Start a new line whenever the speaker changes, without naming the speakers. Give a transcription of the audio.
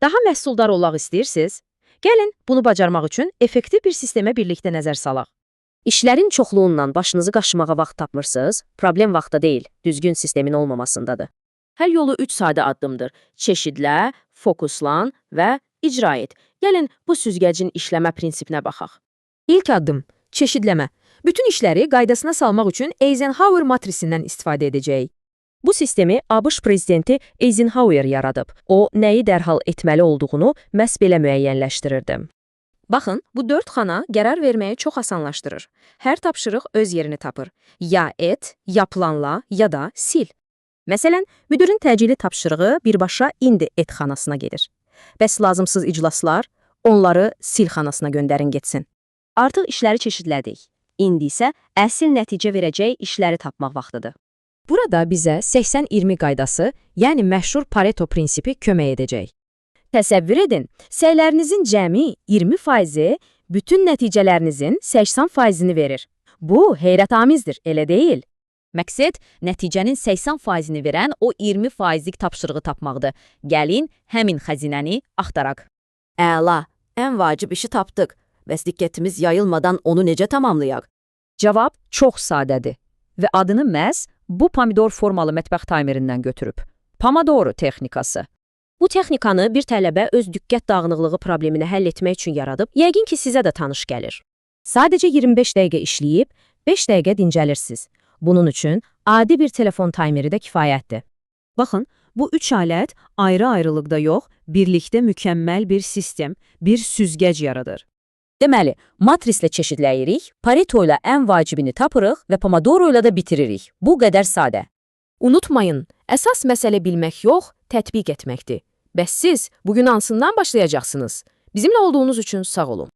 Daha məhsuldar olmaq istəyirsiniz? Gəlin, bunu bacarmaq üçün effektiv bir sistemə birlikdə nəzər salaq.
İşlərin çoxluğundan başınızı qaşımağa vaxt tapmırsınız? Problem vaxtda deyil, düzgün sistemin olmamasındadır.
Həll yolu 3 sadə addımdır. Çeşidlə, fokuslan və icra et. Gəlin bu süzgəcin işləmə prinsipinə baxaq.
İlk addım, çeşidləmə. Bütün işləri qaydasına salmaq üçün Eisenhower matrisindən istifadə edəcəyik.
Bu sistemi ABŞ prezidenti Eisenhower yaradıb. O, nəyi dərhal etməli olduğunu məhz belə müəyyənləşdirirdi.
Baxın, bu 4 xana qərar verməyi çox asanlaşdırır. Hər tapşırıq öz yerini tapır. Ya et, ya planla, ya da sil.
Məsələn, müdirin təcili tapşırığı birbaşa indi et xanasına gedir. Bəs lazımsız iclaslar, onları sil xanasına göndərin getsin. Artıq işləri çeşidlədik. İndi isə əsl nəticə verəcək işləri tapmaq vaxtıdır.
Burada bizə 80-20 qaydası, yəni məşhur Pareto prinsipi kömək edəcək. Təsəvvür edin, səylərinizin cəmi 20%-i bütün nəticələrinizin 80%-ni verir. Bu, heyrətamizdir, elə deyil.
Məqsəd nəticənin 80%-ni verən o 20%lik tapşırığı tapmaqdır. Gəlin həmin xəzinəni axtaraq.
Əla, ən vacib işi tapdıq. Bəs diqqətimiz yayılmadan onu necə tamamlayaq?
Cavab çox sadədir və adını məhz bu pomidor formalı mətbəx taymerindən götürüb. Pomodoro texnikası.
Bu texnikanı bir tələbə öz diqqət dağınıqlığı problemini həll etmək üçün yaradıb, yəqin ki, sizə də tanış gəlir.
Sadəcə 25 dəqiqə işləyib, 5 dəqiqə dincəlirsiniz. Bunun üçün adi bir telefon taymeri də kifayətdir.
Baxın, bu üç alət ayrı-ayrılıqda yox, birlikdə mükəmməl bir sistem, bir süzgəc yaradır.
Deməli, matrislə çeşidləyirik, Pareto ilə ən vacibini tapırıq və Pomodoro ilə də bitiririk. Bu qədər sadə.
Unutmayın, əsas məsələ bilmək yox, tətbiq etməkdir. Bəs siz bugün hansından başlayacaqsınız? Bizimlə olduğunuz üçün sağ olun.